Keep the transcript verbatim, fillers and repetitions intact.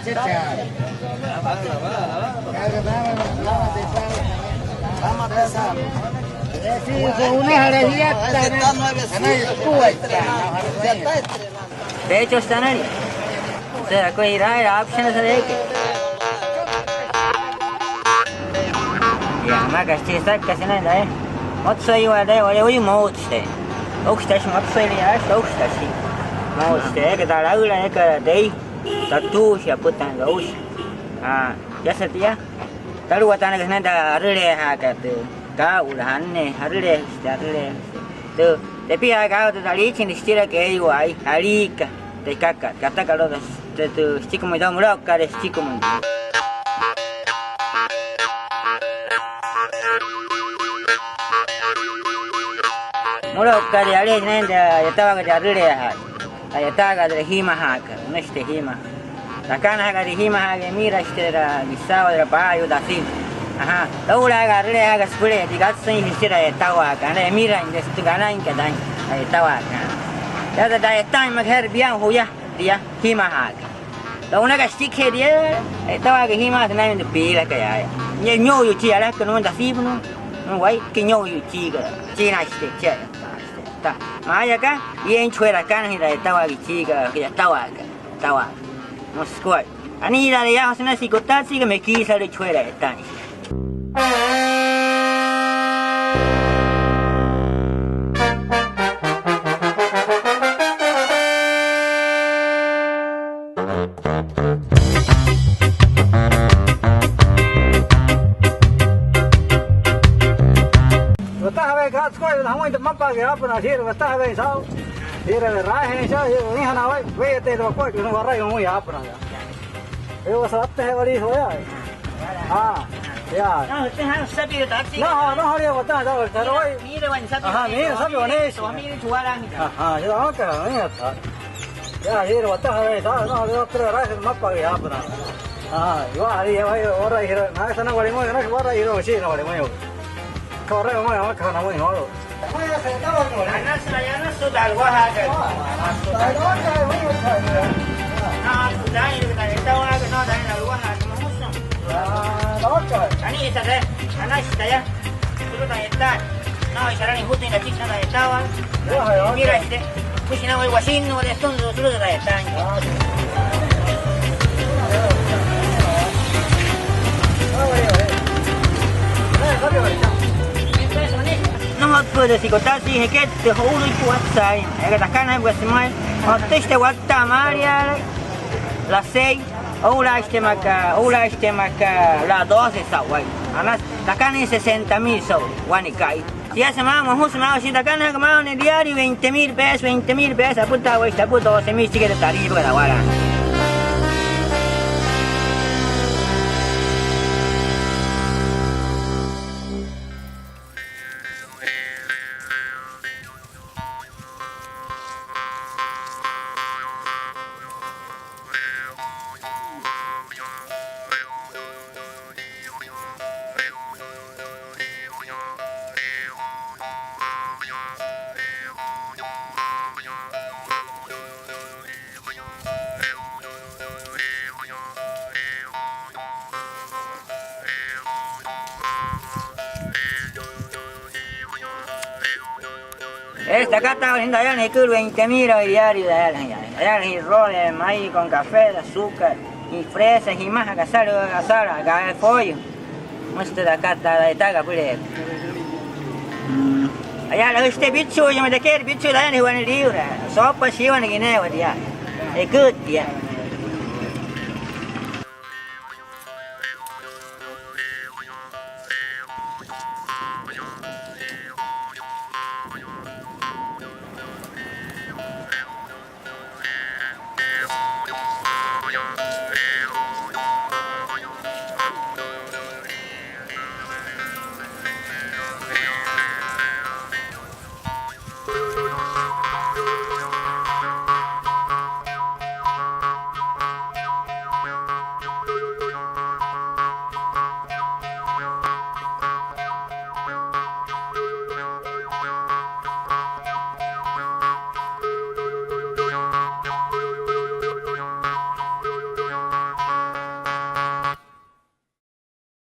Teechi, shia nani. Süka kuya iraain, option süka eekai. Yaa, maa aka süchiki saka sünain taya. Motsoiwaa taya, wale oyu moutshi taya. Oukshi tashi motsoiwaa, oukshi tashi. Moutshi taya, eeka talaüla, eeka tei. Tatuushi, apütüin tatuushi. Aa, yasa tia. Taluwataanaka sünain tü arüleejaakat tü kaa'ula, anne, arüleejüshi, arüleejüshi. Tü, tepiaaka aa'u tü taliichin, tü süchirakat eeiwa'ai, aliika, tü kaka, katakat alu'u tü, tü süchikumüin tü mülo'ukale süchikumüin. Mülo'ukale, ale'eya sünain tü a'yatawaakat tü arüleejaakat. A'yataakat tü ejimajaaka, münashi tü ejima. Tü akanajakat tü ejimajaaka, emirashi türa, kisa türa paa'ayuu tasii. Ajaa, too'ulaakat arüleejaakat süpüla tü katsüin süchira a'yatawaakat, na emirain tü sütüka anainka taa'in a'yatawaakat. Yaa, tü a'yataain maa aka je'ra piain juya tia ejimajaaka. Tü o'unaka süchikijee tia, a'yatawaakat ejimajaa sünainmüin tü piilakat yaaya. Nia, niyo'uyuchii, alaka nümüin tasii pünuu, nümüin wai, ke niyo'uyuchiika, chii nashi tü, chii a'yataain. Ta, maa'aya aka, iyainchi jueira akanajüin tü a'yatawaakat, chiika, a'yatawaakat, a'yatawaakat. Müsü sukuaippa. Anii, yaa, yaa sünain sikotatsüika, mekiisalüichi jueira a'yataain. Watajaweeka atsü ko'u, jamüin tü mmapa'a aka aapünaa, shii'iree watajaweein saa'u, shii'iree raajeein saa'u, shii'iree niijanaa wai, wee'iyatüin tü wakuaippa, waraiwa jümüin aapünaa. Ewasa wattaje'ewaliisü waya. Aa, yaa. Nnojo, nnojo, lia watajaweein saa'u, wai. Ajaa, miirü saa'u waneeshi. Ajaa, yaa, oka, miirü saa'u. Yaa, shii'iree watajaweein saa'u, nnojo, lia wattaje'ewaliisü mmapa'a aka aapünaa. Aa, yaa, lia, wai, waraiwa, naasa na wale müin, naasa waraiwa, shii'iree wale müin. Waraiwa müin, aka na müin, walo. Anasü, anasü tü a'luwajaakat. A'luwajaakat, no, tü a'luwajaakat, mojusü. Anii, esa taya, anasü taya. Sulu'u tü a'yataain. No, esa taya, nujutüin tachiki sünain tü a'yatawaa. Mira, este, müshi na wai wasinnuu, este, sulu'u tü a'yataain. Nnojotsü süpüla sikotatsüin, jeketü jo'uluichi watsain. Eeka tü akanain, pues, sümaa. O'ttüshi taya watta'a maaliaale, las seis. Oo'ulaashi taya maka, oo'ulaashi taya maka las doce saa'u wai. Anasü, tü akanain sesenta mil so'u wane ka'i. Shiasa maa'u, mojusü maa'u, shia tü akanain maa'u nia diario veinte mil pesos, veinte mil pesos, apütaaweechi tü apü doce mil süchikijee tü tariipakat awalaa. Esta acá estaba vendiendo allá en el club veinte mil diario de allá, allá el rollo de maíz con café, de azúcar, y fresas, y más acá sale, acá sale, acá el pollo. Müsü tü aka tü a'yataakat püleekat. Ayala, este bichu, yo me dejé el bichu de allá, wane libra. Sopa, shiwane, guineo, ya. Ekü'üt ya.